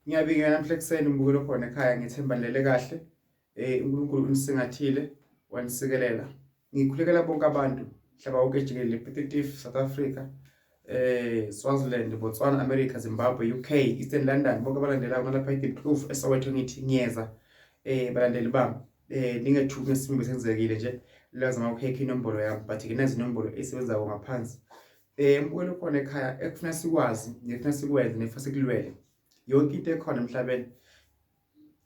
Ngiyabingelela namhla ekuseni mbukelo khona ekhaya, ngithemba nilele kahle. UNkulunkulu unisingathile wanisikelela. Ngikhulekela bonke abantu mhlaba wonke jikelele, Piet South Africa, Swaziland, Botswana, America, Zimbabwe, UK, Eastern London, bonke abalandelayo nalapha eDiepkloof eSoweto, ngithi ngiyeza balandeli bami. Ningethuki ngesimo besenzekile nje lazama ukuhekha inombolo yami, but ke nazi inombolo esebenzayo ngaphansi. Mbukelo khona ekhaya, ekufuna sikwazi nefuna sikwenze nefuna sikulwele yonke into ekhona emhlabeni,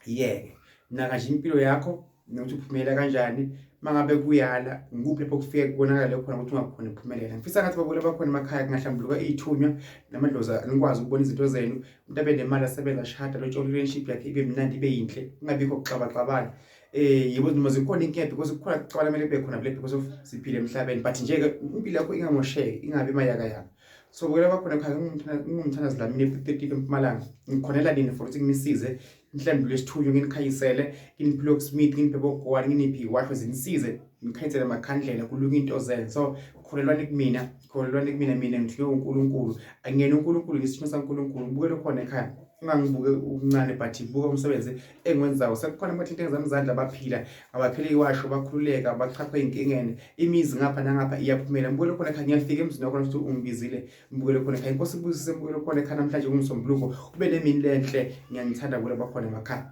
yeke naka nje impilo yakho nokuthi uphumela kanjani. Mangabe kuyala ngikuphi lapho kufike kubonakale khona ukuthi ungakhona ukuphumelela. Ngifisa ngathi babukela bakhona emakhaya kungahlambuluka iy'thunywa namadlozi, nikwazi ukubona izinto zenu, umuntu abe nemali, asebenza, ashada, lotshole, relationship yakhe ibe mnandi, ibe yinhle, kungabikho kuxabaxabana. Yebo, noma zikhona inkinga, because kukhona kuxabana kumele kube khona vele because of siphile emhlabeni, but nje-ke impilo yakho ingamosheki, ingabi mayakayaka. So bukela bakhona ekhaya, ngingumthandazi Dlamini ePiet eMpumalanga. Ngikhonela nini for ukuthi nginisize nihlambulule isithunywa, nginikhanyisele, nginiphe locksmith, nginiphe bogowani, nginiphe iwasho zinisize, ngikhanyisele amakhandlela, kulunga into zenu. So kholelwani kumina, kholelwani kumina, mina ngithunywe uNkulunkulu, angiyena uNkulunkulu, ngisithunywa saNkulunkulu. Ngibukele khona ekhaya, ungangibuke ukuncane, but buka umsebenzi engiwenzayo. Sekukhona abathinta zami izandla baphila, abaphile iwasho, bakhululeka, bachapha ey'nkingeni, imizi ngapha nangapha iyaphumela. Mbukele khona ekhaya, ngiyafika emzini wakho futhi ungibizile. Mbukele khona ekhaya, inkosi ibusise. Mbukele khona ekhaya, namhlanje kunguMsombuluko, ube nemini lenhle. Ngiyanithanda kule bakhona emakhaya,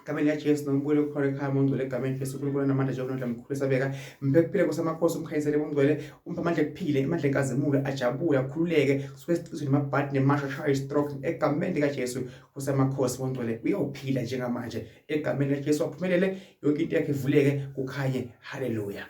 egameni likaJesu. Nombukele khona ekhaya, mongcwele, egameni Jesu, uNkulunkulu namandla, Jehova nomandla mkhulu esabeka, mphe kuphila kusamakhosi, umkhanyisele bongcwele, umphe amandla ekuphile, amandla enkazimulo, ajabule, akhululeke, kusuke esicizweni namabhadi nemasha, ashaya i-stroke, egameni likaJesu kusamakhosi. Bongcwele, uyawuphila njengamanje egameni likaJesu, aphumelele, yonke into yakhe ivuleke, kukhanye. Haleluya.